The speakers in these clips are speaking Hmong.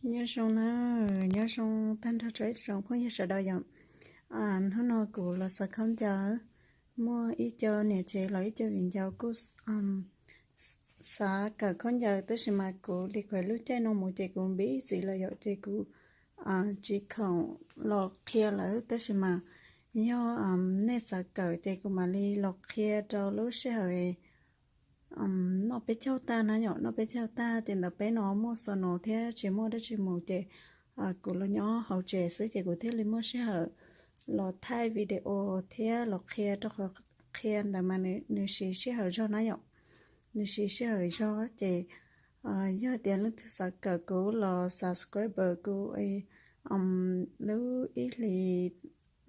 Nyob zoo na, nyob zoo tag nrho rau ib tsoom phooj ywg sawv daws yom. Hnub no kuv los xaws khaub ncaws, muaj ib co niam tsev los ib co viv ncaus kuj xav kawm khaub ncaws, tab sis mas kuv li kuv lub caij no mus ces kuv busy lawm yom, ces kuv tsis khoom los qhia lawv, tab sis mas yog nej xav kawm ces kuv mam li los qhia rau lub sij hawm noj peb caug tag na yom, noj peb caug tag ces ntawm peb no muaj xo no thiab tsis muaj dab tsi mus ces kuv los nyob hauv tsev xwb ces kuv thiaj li muaj sij hawm los thaij video thiab los qhia rau qhov qhia ntawd mas nws siv sij hawm zog na yom, nws siv sij hawm zog ces yog tias leej twg xav kawm kuv los subscribe kuv lub ib hlis,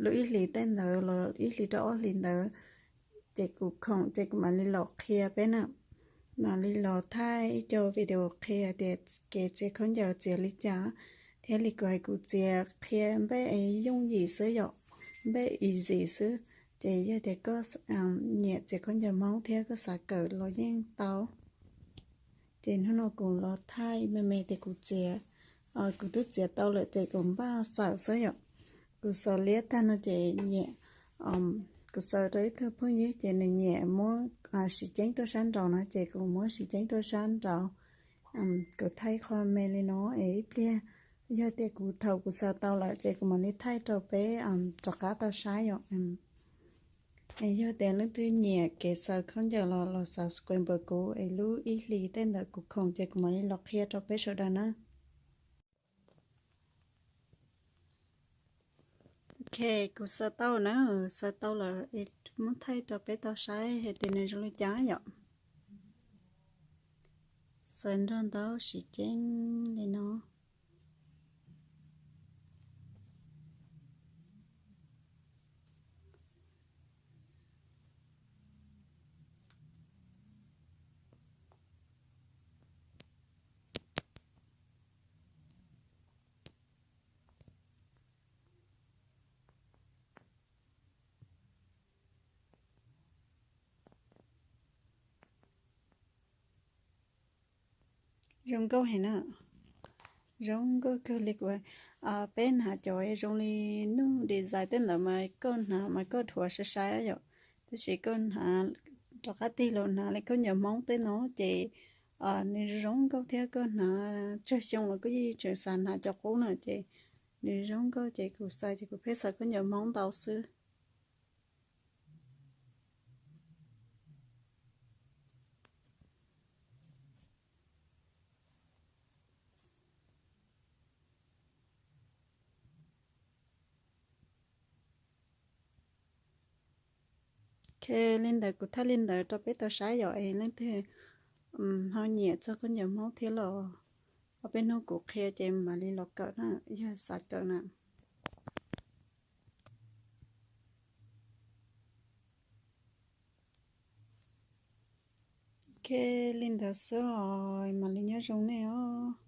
lub ib hlis tej ntawd los ib hlis rau ob hlis ntawd ces kuv khoom ces kuv mam li los qhia peb na, mam li los thaij ib co video qhia tias kev txiav khaub ncaws txiav li cas, thiab li kuv hais kuv txiav qhia npej yooj yim xwb yom, npej easy xwb. Ces yog tias koj nyiam txiav khaub ncaws Hmoob thiab koj xav kawm los yeej tau. Ces hnub no kuv los thaij me me tias kuv txiav, kuv twb txiav tau lawm ces kuv npaj xaws xwb yom. Kuv xaws liab tag no ces nyiam, kuv xaws rau ib tug phooj ywg ces nws nyiam muab siv ceeb tuaj sab nraud no ces kuv muab siv ceeb tuaj sab nraud. Kuv thaij qho me li no es ib pliag yog tias kuv thaum kuv xaws tau lawm ces kuv mam li thaij rau peb rov qab tau saib yom. Es yog tias leej twg nyiam kev xaws khaub ncaws los los subscribe kuv es lub ib hlis tej ntawd kuv khoom ces kuv mam li los qhia rau peb sawv daws na. Ok, kuv xaws tau na, xaws tau lawm es muab thaij rau peb tau saib hais tias nws zoo li cas yom. Xaws nrog ntau siv ceeb li no. Zoo nkauj heev na, zoo nkauj kawg li kuv. Peb hnav cov zoo li nuj design tej ntawd mas koj hnav mas koj dhuav sai sai yom, tab sis koj hnav rov qab tig los hnav li khaub ncaws Hmoob tej no ces nws zoo nkauj thiab koj hnav tsawg xyoo los koj yeej tseem xav hnav cov qub na ces nws zoo nkauj ces kuv xaws ces kuv pheej xaws khaub ncaws Hmoob ntau xwb. Ok, li ntawd kuv thaij li ntawd rau peb tau saib yom, es leej twg ho nyiam txog khaub ncaws Hmoob thiab los ob peb hnub kuv qhia ces mam li los kawm na, yog xav kawm na. Ok, li ntawd xwb os, mam li nyob zoo nej os.